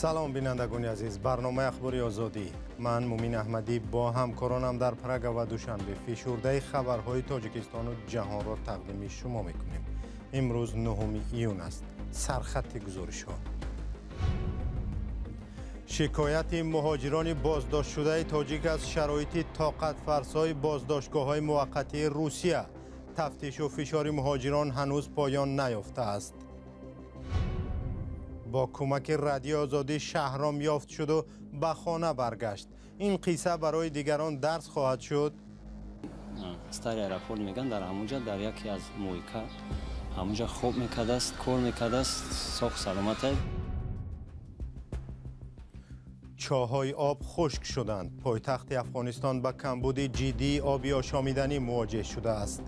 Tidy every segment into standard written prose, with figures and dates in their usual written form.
Салом, бинандагони азиз. Барномаи Ахбори Озодӣ. Ман Мумин Аҳмадӣ бо ҳамкоронам дар Прага ва Душанбе фишурдаи хабарҳои Тоҷикистону ҷаҳонро тақдими шумо мекунем. Имрӯз 9 июн аст. Сархати гузоришҳо. Шикояти муҳоҷирони боздоштшудаи тоҷик аз шароити тоқатфарсои боздоштгоҳҳои муваққатии Русия. Тафтишу фишори муҳоҷирон ҳанӯз поён наёфтааст. Бо кӯмаки Радиои Озодӣ Шаҳром ёфт шуду ба хона баргашт. Ин қисса барои дигарон дарс хоҳад шуд. Старый аэропорт меган, дар ҳамунҷа дар яке аз мойка ҳамунҷа хоб мекардааст, кор мекардааст, соғ саломата. Чоҳҳои об хушк шуданд. Пойтахти Афғонистон ба камбуди ҷиддии оби ошомиданӣ мувоҷеҳ шудааст.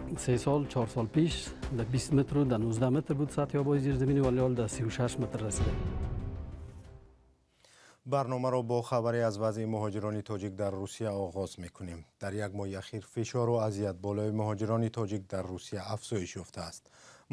3 сол, 4 сол пеш дар 20 метр дар 19 метр буд сатҳи обҳои зирзаминӣ, вале ҳол дар 36 метр расида. Барномаро бо хабаре аз вазъи муҳоҷирони тоҷик дар Русия оғоз мекунем. Дар як моҳи ахир фишору азият болои муҳоҷирони тоҷик дар Русия афзоиш ёфтааст.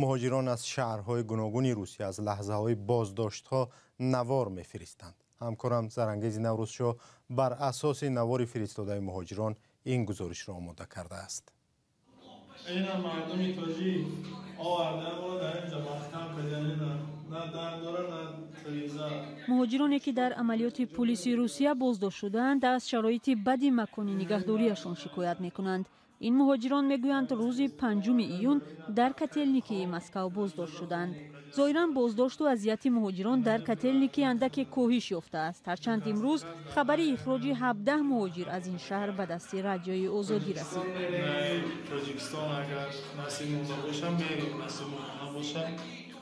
Муҳоҷирон аз шаҳрҳои гуногуни Русия аз лаҳзаҳои боздоштҳо навор мефиристанд. Ҳамкорам Зарангези Наврӯзшоҳ бар асоси навори фиристодаи муҳоҷирон ин гузоришро омода кардааст. Ина мардуми тоҷик овардан мо дар инҷа маҳкам кардани на дар дора, на триза. Муҳоҷироне ки дар амалиёти пулиси Русия боздошт шудаанд, аз шароити бади макони нигаҳдориашон шикоят мекунанд. Ин муҳоҷирон мегӯянд, рӯзи 5 июн дар Котелникии Москав боздошт шуданд. Зоҳиран боздошту азияти муҳоҷирон дар Котелники андаке коҳиш ёфтааст. Ҳарчанд имрӯз хабари ихроҷи 17 муҳоҷир аз ин шаҳр ба дасти Радиои Озодӣ расид. Тоҷикистон агар насиб бошам, мерем, насиб набошам,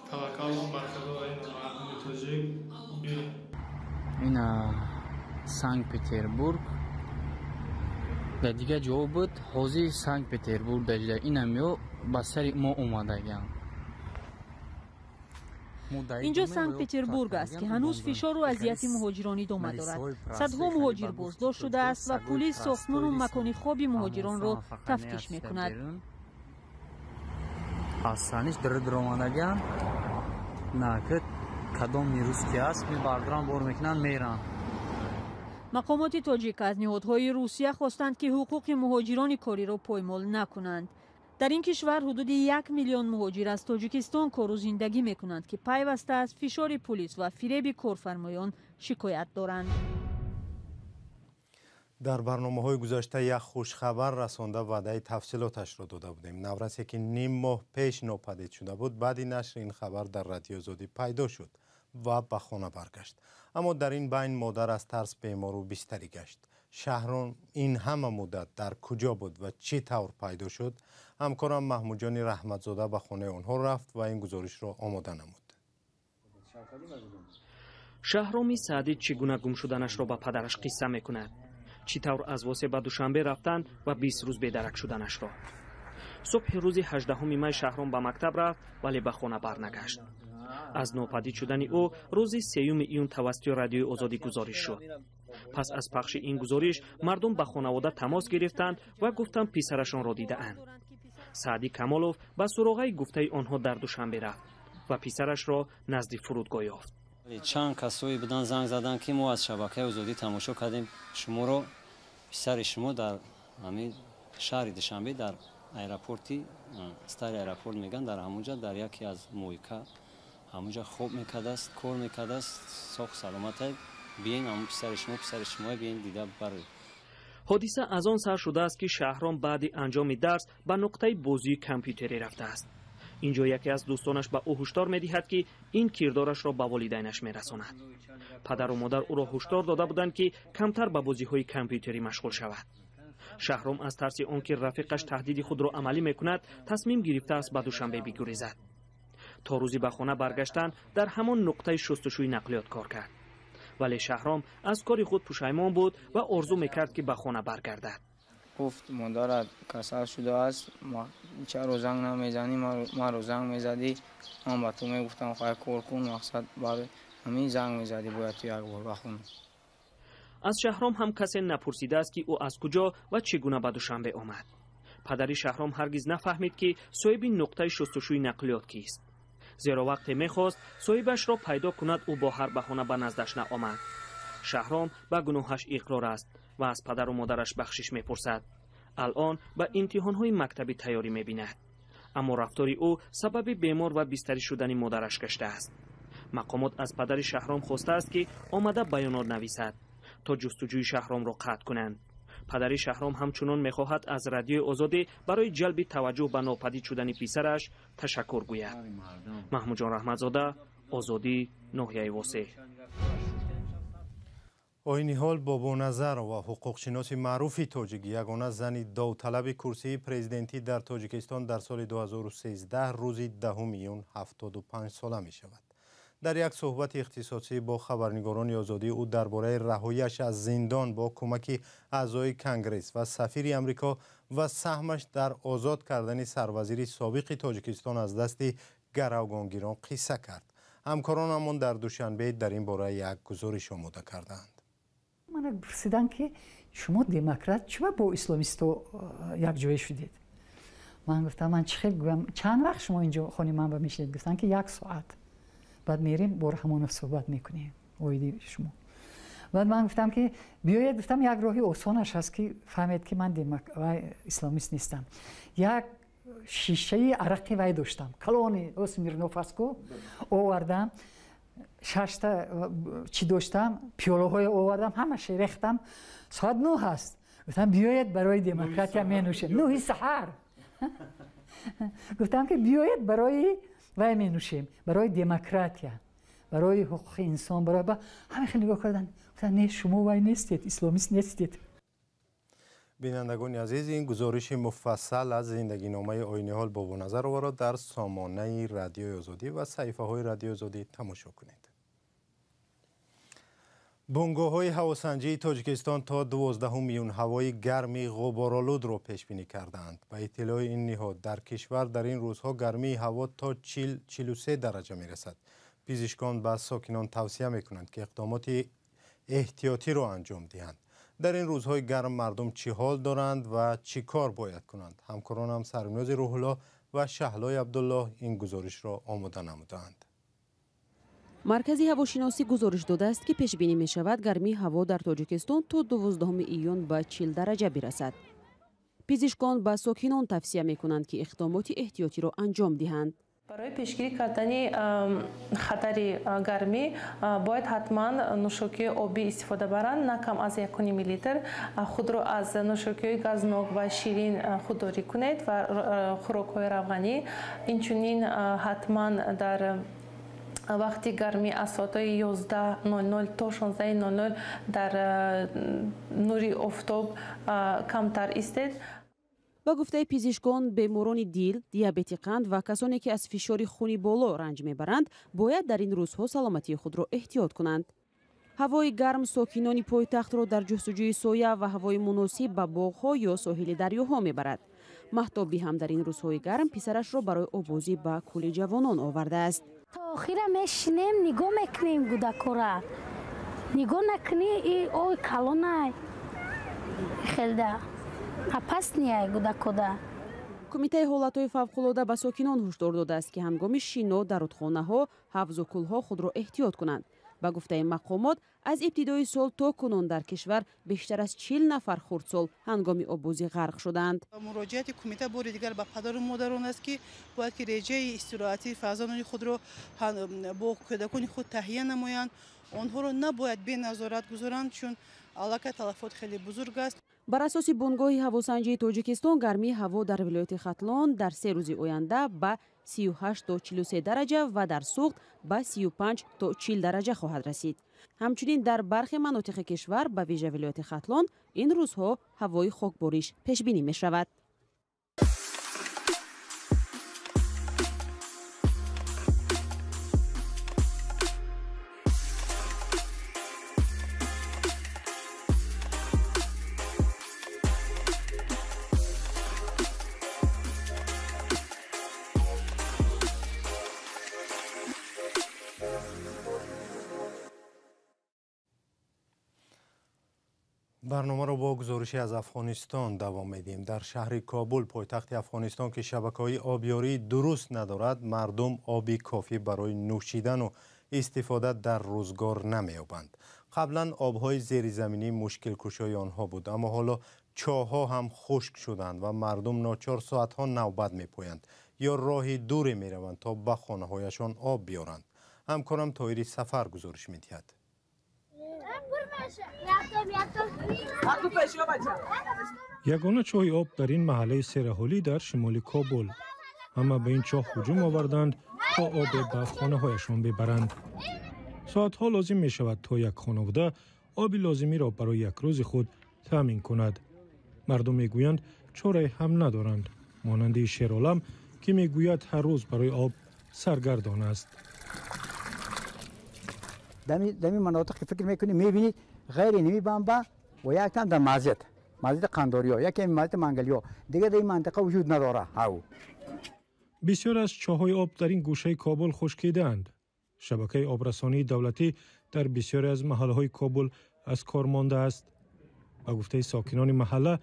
таваккалам бар Худо. Ин мардуми тоҷик ина Санкт-Петербург дар дигар ҷо буд, ҳозир Санкт-Петербург дар инам ё ба сари мо омадагиам. Инҷо Санкт-Петербург аст, ки ҳанӯз фишору азияти муҳоҷирон идома дорад. Садҳо муҳоҷир боздошт шудааст ва пулис сохтмону макони хоби муҳоҷиронро тафтиш мекунад. Аз саниш дир омадагиам, на ки кадом русский аст, мебардорам, бор мекунанд, меранд. Мақомоти тоҷик аз ниҳодҳои Русия хостанд, ки ҳуқуқи муҳоҷирони кориро поймол накунанд. Дар ин кишвар ҳудуди 1 миллион муҳоҷир аз Тоҷикистон кору зиндагӣ мекунанд, ки пайваста аз фишори пулис ва фиреби корфармоён шикоят доранд. Дар барномаҳои гузашта як хушхабар расонда ваъдаи тафсилоташро дода будем. Наврасе ки ним моҳ пеш нопадид шуда буд, баъди нашри ин хабар дар Радиои Озодӣ пайдо шуд ва ба хона баргашт. Аммо дар ин байн модар аз тарс бемору бистарӣ гашт. Шаҳром ин ҳама муддат дар куҷо буд ва чӣ тавр пайдо шуд? Ҳамкорам Маҳмудҷони Раҳматзода ба хонаи онҳо рафт ва ин гузоришро омода намуд. Шаҳроми Саъдӣ чӣ гуна гум шуданашро ба падараш қисса мекунад. Чӣ тавр аз Восе ба Душанбе рафтан ва 20 рӯз бедарак шуданашро. Субҳи рӯзи 18 май Шаҳром ба мактаб рафт, вале ба хона барнагашт. Аз нопадид шудани ӯ рӯзи 3 июн тавассути Радиои Озодӣ гузориш шуд. Пас аз пахши ин гузориш мардум ба хонавода тамос гирифтанд ва гуфтанд писарашонро дидаанд. Саъдӣ Камолов ба суроғаи гуфтаи онҳо дар Душанбе рафт ва писарашро назди фурудгоҳ ёфт. Чанд касое будан занг заданд, ки мо аз шабакаи Озодӣ тамошо кардем шуморо, писари шумо дар ҳамин шаҳри Душанбе дар аэропорти Старый аэропорт меган, дар ҳамунҷа дар яке аз мойка ҳамунҷа хоб мекардааст, кор мекардааст, соғ саломата, биен ҳамун писари шумо, писари шумо биен дида бароед. Ҳодиса аз он сар шудааст, ки Шаҳром баъди анҷоми дарс ба нуқтаи бозии компютерӣ рафтааст. Инҷо яке аз дӯстонаш ба ӯ ҳушдор медиҳад, ки ин кирдорашро ба волидайнаш мерасонад. Падару модар ӯро ҳушдор дода буданд, ки камтар ба бозиҳои компютерӣ машғул шавад. Шаҳром аз тарси он ки рафиқаш таҳдиди худро амалӣ мекунад, тасмим гирифтааст ба Душанбе бигурезад. То рӯзи ба хона баргаштан дар ҳамон нуқтаи шустушӯи нақлиёт кор кард. Вале Шаҳром аз кори худ пушаймон буд ва орзу мекард, ки ба хона баргардад. Гуфт модарат касал шудааст, чаро занг намезанӣ? Маро занг мезадӣ, ман ба ту мегуфтам хай кор кун, мақсад барои ҳамин занг мезадӣ, бояд ту як бор ба хона. Аз Шаҳром ҳам касе напурсидааст, ки ӯ аз куҷо ва чӣ гуна ба Душанбе омад. Падари Шаҳром ҳаргиз нафаҳмид, ки соҳиби нуқтаи шустушӯи нақлиёт кист. Зеро вақте мехост соҳибашро пайдо кунад, ӯ бо ҳар баҳона ба наздаш наомад. Шаҳром ба гуноҳаш иқрор аст ва аз падару модараш бахшиш мепурсад. Алъон ба имтиҳонҳои мактабӣ тайёрӣ мебинад. Аммо рафтори ӯ сабаби бемор ва бистарӣ шудани модараш гаштааст. Мақомот аз падари Шаҳром хостааст, ки омада баёнот нависад, то ҷустуҷӯи Шаҳромро қатъ кунанд. Падари Шаҳром ҳамчунон мехоҳад аз Радиои Озодӣ барои ҷалби таваҷҷӯҳ ба нопадид шудани писараш ташаккур гӯяд. Маҳмудҷон Раҳматзода, Озодӣ, ноҳияи Восеъ. Оиниҳол Бобоназарова, ҳуқуқшиноси маъруфи тоҷик, ягона зани довталаби курсии президентӣ дар Тоҷикистон дар соли 2013 рӯзи 10 июн 75 сола мешавад. Дар як суҳбати ихтисосӣ бо хабарнигорони Озодӣ ӯ дар бораи раҳояш аз зиндон бо кӯмаки аъзои Конгресс ва сафири Амрико ва саҳмаш дар озод кардани сарвазири собиқи Тоҷикистон аз дасти гаравгонгирон қисса кард. Ҳамкоронамон дар Душанбе дар ин бора як гузориш омода кардаанд. Мана пурсиданд, ки шумо демократ, чиба бо исломисто якҷоя шудед? Ман гуфтам, ман чӣ хел гӯям, чанд вақт шумо инҷо хони ман ба мешинед? Гуфтанд, ки як соат, баъд мерем бо Раҳмонов суҳбат мекунем оиди шумо. Баъд ман гуфтам, ки биёед, гуфтам, як роҳи осонаш ҳаст, ки фаҳмед, ки ман исламист нестам. Як шишаи арақи вай доштам, калони Смирнов аст ку, овардам, шашта чӣ доштам, пиёлаҳое овардам, ҳамаша рехтам. Соат 9 ҳаст. Гуфтам, биёед, барои демократия менӯшем. 9-и саҳар. Гуфтам, ки биёед, барои вай менӯшем, барои демократия, барои ҳуқуқи инсон. Барои ҳама хеле нигоҳ карданд, гуфтанд, не, шумо вай нестед, исломист нестед. Бинандагони азиз, ин гузориши муфассал аз зиндагиномаи Оиниҳол Бобоназарованро дар сомонаи Радиои Озодӣ ва саҳифаҳои Радиои Озодӣ тамошо кунед. Бунгоҳҳои ҳавосанҷии Тоҷикистон то 12 июн ҳавои гарми ғуборолудро пешбинӣ кардаанд. Ба иттилои ин ниҳод, дар кишвар дар ин рӯзҳо гармии ҳаво то 40-43 дараҷа мерасад. Пизишкон ба сокинон тавсия мекунанд, ки иқдомоти эҳтиётиро анҷом диҳанд. Дар ин рӯзҳои гарм мардум чӣ ҳол доранд ва чӣ кор бояд кунанд? Ҳамкоронам Сармиёзи Рӯҳулло ва Шаҳлои Абдуллоҳ ин гузоришро омода намудаанд. Маркази ҳавошиносӣ гузориш додааст, ки пешбинӣ мешавад, гармии ҳаво дар Тоҷикистон то 12 июн ба 40 дараҷа бирасад. Пизишкон ба сокинон тавсия мекунанд, ки иқдомоти эҳтиётиро анҷом диҳанд. Барои пешгирӣ кардани хатари гармӣ бояд ҳатман нӯшокиҳои обӣ истифода баранд, на кам аз 1,5 литр. Худро аз нӯшокиҳои газнок ва ширин худдорӣ кунед ва хӯрокҳои равғанӣ. Инчунин ҳатман дар вақти гармӣ аз соатҳои 11:00 то 16:00 дар нури офтоб камтар истед. Ба гуфтаи пизишкон, беморони дил, диабети қанд ва касоне, ки аз фишори хуни боло ранҷ мебаранд, бояд дар ин рӯзҳо саломатии худро эҳтиёт кунанд. Ҳавои гарм сокинони пойтахтро дар ҷустуҷӯи соя ва ҳавои муносиб ба боғҳо ё соҳили дарёҳо мебарад. Маҳтобӣ ҳам дар ин рӯзҳои гарм писарашро барои обозӣ ба кӯли ҷавонон овардааст. То охира мешинем, нигоҳ мекунем кӯдакора. Нигоҳ накунӣ, и ой калонай хелда опасный кӯдакода. Кумитаи ҳолатҳои фавқулода ба сокинон ҳушдор додааст, ки ҳангоми шино дар рудхонаҳо, ҳавзу кӯлҳо худро эҳтиёт кунанд. Ба гуфтаи мақомот, аз ибтидои сол то кунун дар кишвар бештар аз 40 нафар хурдсол ҳангоми оббозӣ ғарқ шуданд. Муроҷиати кумита бори дигар ба падару модарон аст, ки бояд ки реҷаи истироҳатии фарзандони худро бо кӯдакони худ таҳия намоянд. Онҳоро набояд беназорат гузоранд, чун аллакай талафот хеле бузург аст. Бар асоси бунгоҳи ҳавосанҷии Тоҷикистон, гармии ҳаво дар вилояти Хатлон дар 3 рӯзи оянда ба 38 то 43 дараҷа ва дар Суғд ба 35 то 40 дараҷа хоҳад расид. Ҳамчунин дар бархе манотиқи кишвар, ба вижа вилояти Хатлон, ин рӯзҳо ҳавои хокбориш пешбинӣ мешавад. Барномаро бо гузорише аз Афғонистон давом медиҳем. Дар шаҳри Кобул, пойтахти Афғонистон, ки шабакаҳои обёрӣ дуруст надорад, мардум оби кофӣ барои нӯшидан ва истифода дар рӯзгор намеёбанд. Қаблан обҳои зеризаминӣ мушкилкушои онҳо буд, аммо ҳоло чоҳҳо ҳам хушк шуданд ва мардум ночор соатҳо навбат мепоянд ё роҳи дуре мераванд то ба хонаҳояшон об биёранд. Ҳамкорам Тоҳири Сафар гузориш медиҳад. Ягона чоҳи об дар ин маҳаллаи сераҳолӣ дар шимоли Кобул. Ҳама ба ин чоҳ ҳуҷум оварданд то обе ба хонаҳояшон бибаранд. Соатҳо лозим мешавад то як хонавода оби лозимиро барои як рӯзи худ таъмин кунад. Мардум мегӯянд чорае ҳам надоранд, монанди Шеролам, ки мегӯяд ҳар рӯз барои об саргардон аст. Дами манотиқ фикр мекунӣ, мебинед ғайри ними бамба ва яктан дар мазид, мазиди Қандариё, яке мазиди Мангалиё, дигар дар ин мантиқа вуҷуд надорад. Бисёр аз чоҳҳои об дар ин гӯшаи Кобул хушкидаанд. Шабакаи обрасонии давлатӣ дар бисёре аз маҳаллаҳои Кобул аз кор мондааст. Ба гуфтаи сокинони маҳалла,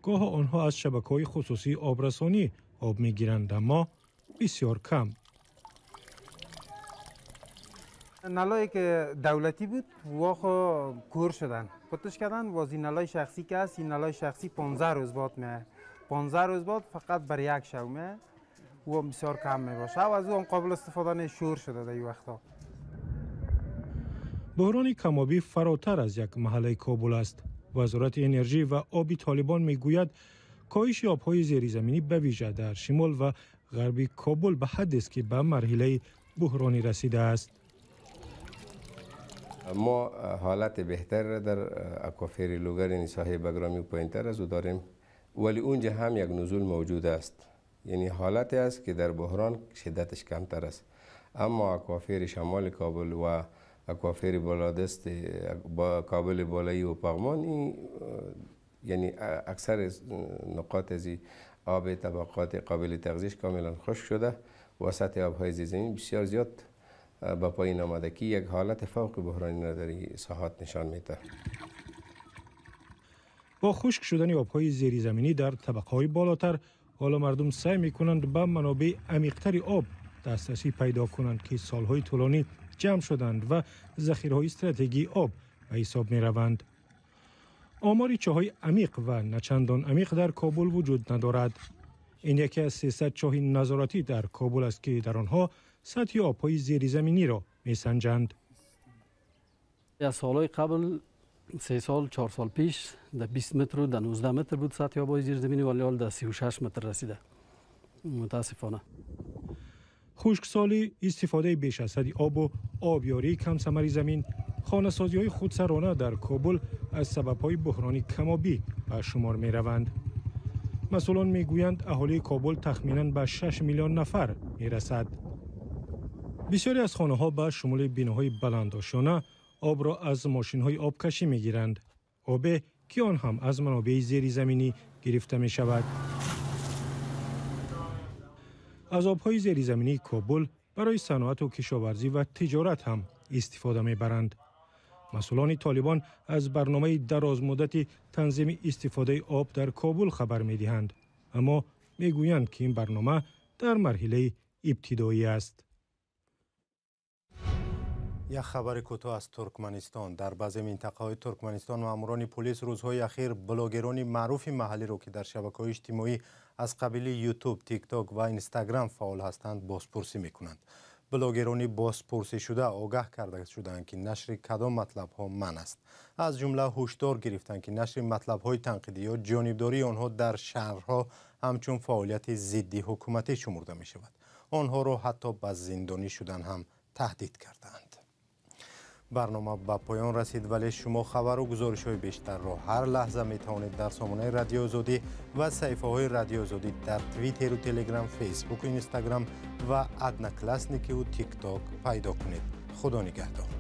гоҳо онҳо аз шабакаҳои хусусии обрасонӣ об мегиранд, аммо бисёр кам. نلایی که دولتی بود واخو کور شدن، پتش کردن. وازی نلای شخصی که هست، این نلای شخصی 15 روز بعد میه، 15 روز بعد فقط بر یک شو میه و بسیار کم میباشه و از اون قابل استفاده نه، شور شده در این وقتا. بحران کمابی فراتر از یک محله کابل است. وزارت انرژی و آب طالبان میگوید کاهش آبهای زیرزمینی به ویژه در شمال و غرب کابل به حد است که به مرحله بحرانی رسیده است. ما حالت بهتر در اکوافر لوگر، یعنی ساحه بگرامی و پایینتر از او داریم، ولی اونجا هم یک نزول موجود است، یعنی حالتی است که در بحران شدتش کمتر است. اما اکوافر شمال کابل و اکوافر بالادست با کابل بالایی و پغمان، یعنی اکثر نقاط از آب طبقات قابل تغذیش کاملا خشک شده و سطح آبهای زیرزمینی بسیار زیاد به پایین آمده که یک حالت فوق بحرانی را در این ساحات نشان میده. با خشک شدن آبهای زیرزمینی در طبقه‌های بالاتر، حالا مردم سعی میکنند به منابع عمیق‌تر آب دسترسی پیدا کنند که سالهای طولانی جمع شدند و ذخیره‌های استراتژی آب به حساب می‌روند. آمار چاه‌های عمیق و نچندان عمیق در کابل وجود ندارد. این یکی از 300 چاه نظارتی در کابل است که در آنها سطح آبهای زیرزمینی را میسنجند. از سالهای قبل، 3 سال 4 سال پیش، در 20 متر و در 19 متر بود سطح آبهای زیرزمینی، ولی حال در 36 متر رسیده متاسفانه. خشکسالی، استفاده بیش از حد آب و آبیاری کم ثمر زمین، خانه‌سازی‌های خودسرانه در کابل از سبب‌های بحران کمابی به شمار می‌روند. مسئولان می‌گویند اهالی کابل تخمیناً به 6 میلیون نفر می‌رسد. بسیاری از خانه‌ها به شمول بناهای بلندآشیانه آب را از ماشین‌های آبکشی می‌گیرند. آب که آن هم از منابع زیرزمینی گرفته می‌شود. از آبهای زیرزمینی کابل برای صنعت و کشاورزی و تجارت هم استفاده می‌برند. مسئولان طالبان از برنامه درازمدت تنظیم استفاده آب در کابل خبر می‌دهند، اما می‌گویند که این برنامه در مرحله ابتدایی است. یک خبر کوتاه از ترکمنستان. در بعضی منطقه‌های ترکمنستان ماموران پلیس روزهای اخیر بلاگران معروف محلی را که در شبکه‌های اجتماعی از قبیل یوتیوب، تیک تاک و اینستاگرام فعال هستند بازپرسی می‌کنند. بلاگران بازپرسی شده آگاه کرده شدند که نشر کدام مطلب‌ها منع است. از جمله هشدار گرفتند که نشر مطلب‌های تنقیدی یا جانبداری آنها در شهرها همچون فعالیت ضد حکومتی شمرده می‌شود. آنها را حتی به زندانی شدن هم تهدید کردند. برنامه به پایان رسید، ولی شما خبر و گزارش های بیشتر را هر لحظه می توانید در سامانه رادیو آزادی و صفحه های رادیو آزادی در توییتر و تلگرام، فیسبوک و اینستاگرام و ادناکلاسنیکی و تیک تاک پیدا کنید. خدا نگهدار.